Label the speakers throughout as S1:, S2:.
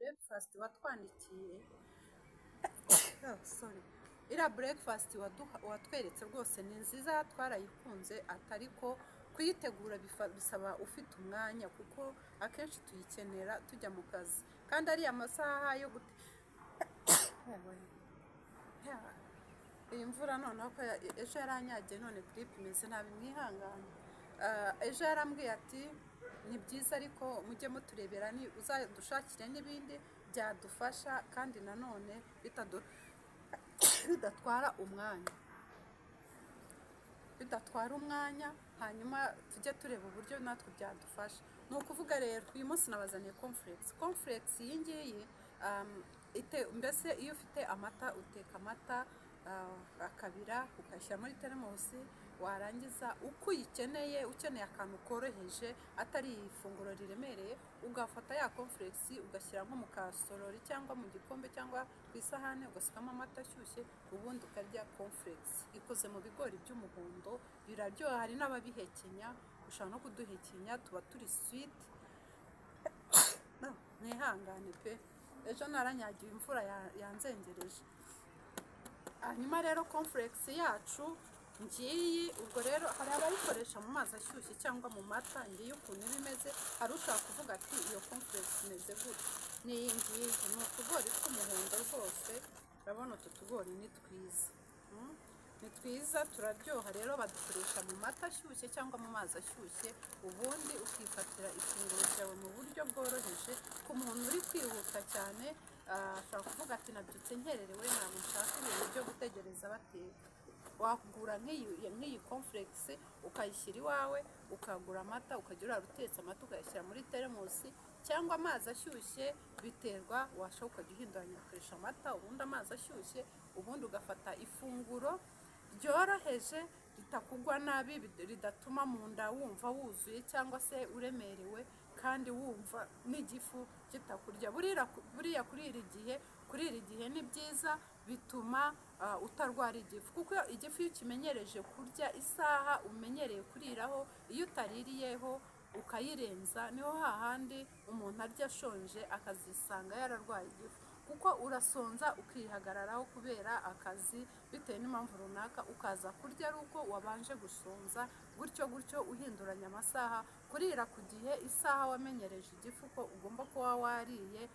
S1: Breakfast watwandikiye, oh, sorry, iriya breakfast watweretse rwose ni nziza, twarayikunze, atari ko kuyitegura bisaba ufite umwanya, kuko akenshi tuyikenera tujya mu kazi, kandi ariya masaha yo gute. Iyi mvura noneho ko ejo yaranyagiye, none giripe imeze nabi, mwihangane. Ejo yarambwiye ati: "Ni byiza, ariko mujye muturebera, ni uzadushakire n'ibindi byadufasha kandi nanone bidatwara umwanya, hanyuma tujye tureba uburyo natwe byadufasha." Ni ukuvuga rero, uyu munsi nabazaniye cornflakes. Cornflakes iyi ngiyi, mbese iyo ufite amata, uteka amata akabira, ukayashyira muri teremusi, warangiza uko uyikeneye, ukeneye akantu koroheje atari ifunguro riremereye, ugafata ya cornflakes ugashyira nko mu kasorori cyangwa mu gikombe cyangwa ku isahani, ugasukamo amata ashyushye, ubundi ukarya cornflakes ikoze mu bigori by'umuhondo. Biraryoha, hari n'ababihekenya, ushobora no kuduhekenya, tuba turi sweet. Mwihangane pe, ejo naranyagiwe, imvura yanzengereje. Hanyuma rero cornflakes yacu ngiyi. Ubwo rero hari abayikoresha mu mazi ashyushye cyangwa mu mata. Ngiyi ukuntu iba imeze. Hari ushobora kuvuga ati: "Iyo cornflakes imeze gutya?" Ni iyi ngiyi, ni utugori tw'umuhondo rwose. Urabona utu tugori ni twiza. Ni twiza, turaryoha. Rero badukoresha mu mata ashyushye cyangwa mu mazi ashyushye, ubundi ukifatira ifunguro ryawe mu buryo bworoheje. Ku muntu uri kwihuta cyane, ashobora kuvuga ati: "Nabyutse nkererewe, ntabwo nshaka ibintu byo gutegereza bateka." Wagura nk'iyi cornflakes ukayishyira iwawe, ukagura amata, ukajya urara utetse amata, ukayashyira muri teremusi cyangwa amazi ashyushye, biterwa. Washaka ukajya uhinduranya, ugakoresha amata, ubundi amazi ashyushye, ubundi ugafata ifunguro ryoroheje ritakugwa nabi, ridatuma mu nda wumva wuzuye cyangwa se uremerewe, kandi wumva n'igifu kitakurya. Buriya kurira igihe ni byiza, bituma utarwara igifu, kuko igifu iyo ukimenyereje kurya isaha umenyereye kuriraho, iyo utaririyeho ukayirenza, niho hahandi umuntu arya ashonje akazisanga yararwaye igifu, kuko urasonza ukihagararaho kubera akazi, bitewe n'impamvu runaka, ukaza kurya ari uko wabanje gusonza, gutyo gutyo uhinduranya amasaha. Kurira ku gihe, isaha wamenyereje igifu ko ugomba kuba wariye,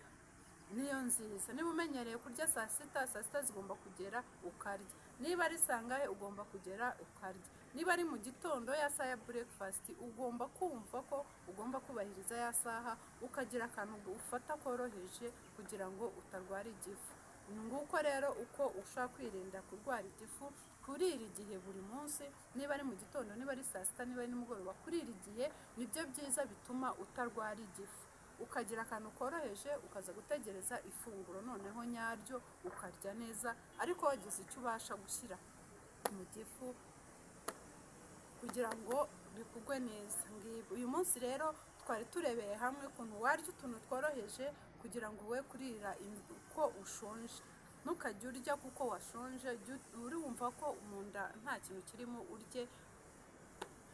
S1: niyo nziza. Niba umenyereye kurya saa sita, saa sita zigomba kugera ukarya. Niba ari sangahe, ugomba kugera ukarya. Niba ari mu gitondo, ya saha ya breakfast, ugomba kumva ko ugomba kubahiriza ya saha, ukagira akantu ufata koroheje kugira ngo utarwara igifu. Nguko rero uko ushobora kwirinda kurwara igifu: kurira igihe buri munsi, niba ari mu gitondo, niba ari saa sita, niba ari nimugoroba, kurira igihe nibyo byiza bituma utarwara igifu, ukagira akantu koroheje, ukaza gutegereza ifunguro noneho nyaryo, ukarya neza, ariko wagize icyo ubasha gushyira mu gifu kugira ngo bikugwe neza. Ngibi uyu munsi rero twari turebeye hamwe ukuntu warya utuntu tworoheje kugira ngo we kurira uko ushonje. Ntukajye urya kuko washonje, jya uri wumva ko mu nda nta kintu kirimo, urye,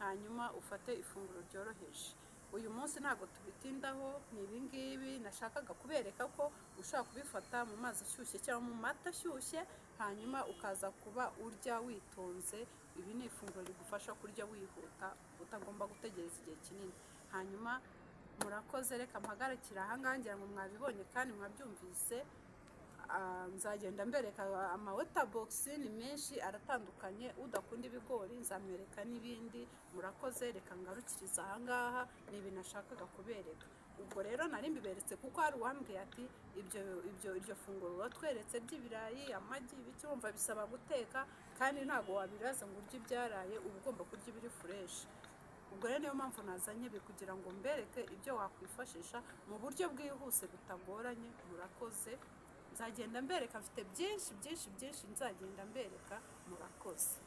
S1: hanyuma ufate ifunguro ryoroheje. Uyu munsi ntabwo tubitindaho, ni ibingibi nashakaga kubereka, ko ushobora kubifata mu mazi ashyushye cyangwa mu mata ashyushye, hanyuma ukaza kuba urya witonze. Ibi ni ifunguro rigufasha kurya wihuta, utagomba gutegereza igihe kinini. Hanyuma murakoze, reka mpagarikire ahangaha. Ngira ngo mwabibonye kandi mwabyumvise. Nzagenda mbereka ama Weetabix, ni menshi aratandukanye. Udakunda ibigori nzamwereka n'ibindi. Murakoze, reka ngarukiriza ahangaha. Ni ibintu nashakaga kubereka. Ubwo rero nari mbiberetse kuko hari uwambwiye ati: Ibyo iryo funguro watweretse ry'ibirayi, amagi, ibiki, wumva bisaba guteka, kandi ntabwo wabiraza ngo urye ibyaraye, uba ugomba kurya ibiri fresh." Ubwo rero niyo mpamvu nazanye ibi, kugira ngo mbereke ibyo wakwifashisha mu buryo bwihuse butagoranye. Murakoze, nzagenda mbereka, mfite byinshi byinshi byinshi nzagenda mbereka. Murakoze.